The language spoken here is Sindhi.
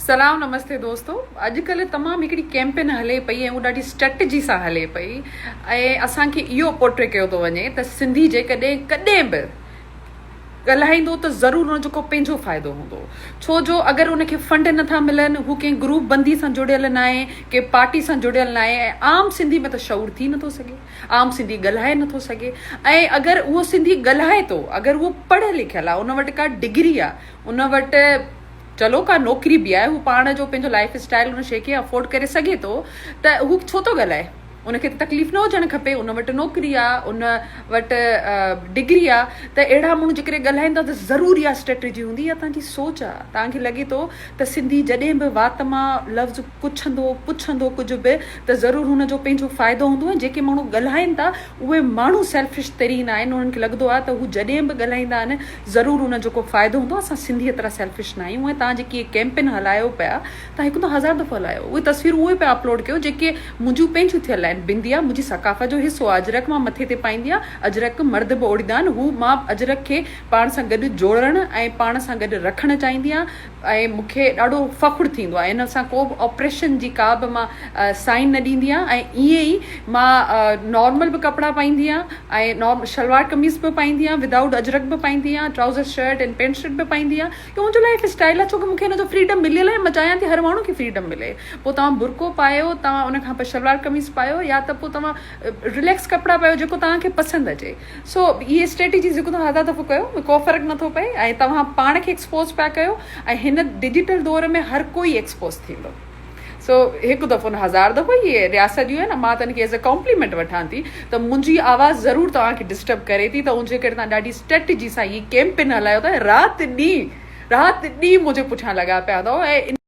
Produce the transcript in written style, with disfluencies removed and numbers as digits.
سلام نمستي دوستو اڄ ڪلهه تمام هڪڙي ڪيمپين هلي پئي ۽ اهو ڏاڍي اسٽريٽجي سان هلي پئي ۽ اسان کي اهو پورٽري ڪيو ٿو وڃي ته سنڌي جيڪڏهن ڪڏهن به ڳالهائيندو ته ضرور ان جو ڪو پنهنجو فائدو هوندو ڇو جو اگر ان کي فنڊ نٿا ملن هو ڪنهن گروپ بندي سان جڙيل ناهي ڪنهن پارٽي سان جڙيل ناهي ۽ عام سنڌي ۾ ته شعور ٿي نٿو سگهي عام سنڌي ڳالهائي نٿو سگهي ۽ اگر اهو سنڌي ڳالهائي ٿو اگر اهو پڙهيل لکيل آهي ان وٽ ڪا ڊگري آهي ان وٽ چلو ڪا نوڪري به آهي هو پاڻ جو پنهنجو لائيف اسٽائيل ان شيء کي افورڊ ڪري سگهي ٿو ته هو ڇو ٿو ڳالهائي ان کي ته تڪليف نه هجڻ کپي ان وٽ نوڪري آ ان وٽ ڊگري آ ته اهڙا ماڻهو جيڪڏهن ڳالهائين ٿا ته ضرور اها اسٽريٽجي هوندي اها توهان جي سوچ آ توهان کي لڳي ٿو ته سنڌي جڏهن به وات مان لفظ ڪڇندو پڇندو ڪجهه به ته ضرور هن جو پنهنجو فائدو هوندو ۽ جيڪي ماڻهو ڳالهائين ٿا اهي ماڻهو سيلفش ترين آهن انهن کي لڳندو آهي ته هو جڏهن به ڳالهائيندا آهن ضرور ان جو ڪو فائدو هوندو اسان سنڌي ايترا سيلفش نه آهيون ۽ توهان جيڪي اهي ڪيمپين هلايو پيا توهان هڪ نه هزار دفعو هلايو اهي تصويرون اهي پيا اپلوڊ ڪيو جيڪي منهنجون پنهنجون ٿيل آهن بنديا منهنجي ثقافت جو حصو آهي اجرڪ مان مٿي تي پائيندي آهيان اجرڪ مرد به اوڙيندا آهن هو مان اجرڪ کي پاڻ سان گڏ جوڙڻ ۽ پاڻ سان گڏ رکڻ چاهيندي آهيان ۽ مون کي ڏاڍو فخر ٿيندو آهي ان سان ڪو به آپريشن جي ڪا به مان سائن نه ڏيندي آهيان ۽ ائين ئي مان نارمل به ڪپڙا پائيندي آهيان ۽ نارمل شلوار قميص به پائيندي آهيان ودائوٽ اجرڪ به پائيندي آهيان ٽرائوزر شرٽ ۽ پينٽ شرٽ به پائيندي آهيان اهو منهنجو لائف اسٽائل آهي ڇو ڪه مون کي ان جو فريڊم مليل آهي مان چاهيان ٿي هر ماڻهو کي فريڊم ملي پوء توهان برقعو پايو توهان ان کان پوء شلوار قميص پايو يا ته پوء توهان رليڪس ڪپڙا پايو جيڪو توهان کي پسند اچي سو اهي اسٽريٽجيز جيڪو توهان هزار دفعو ڪيو ۾ ڪو فرق نٿو پئي ۽ توهان پاڻ کي ايڪسپوز پيا ڪيو ۽ هن ڊجيٽل دور ۾ هر ڪوئي ايڪسپوز ٿيندو سو هڪ دفعو نه هزار دفعو اهي رياست جون آهن مان ته ان کي ايز اي ڪامپليمينٽ وٺان ٿي ته منهنجي آواز ضرور توهان کي ڊسٽرب ڪري ٿي ته ان جي ڪري توهان ڏاڍي اسٽريٽجي سان هي ڪيمپين هلايو ٿا رات ڏينهن رات ڏينهن منهنجي پٺيان لڳا پيا اٿو ۽.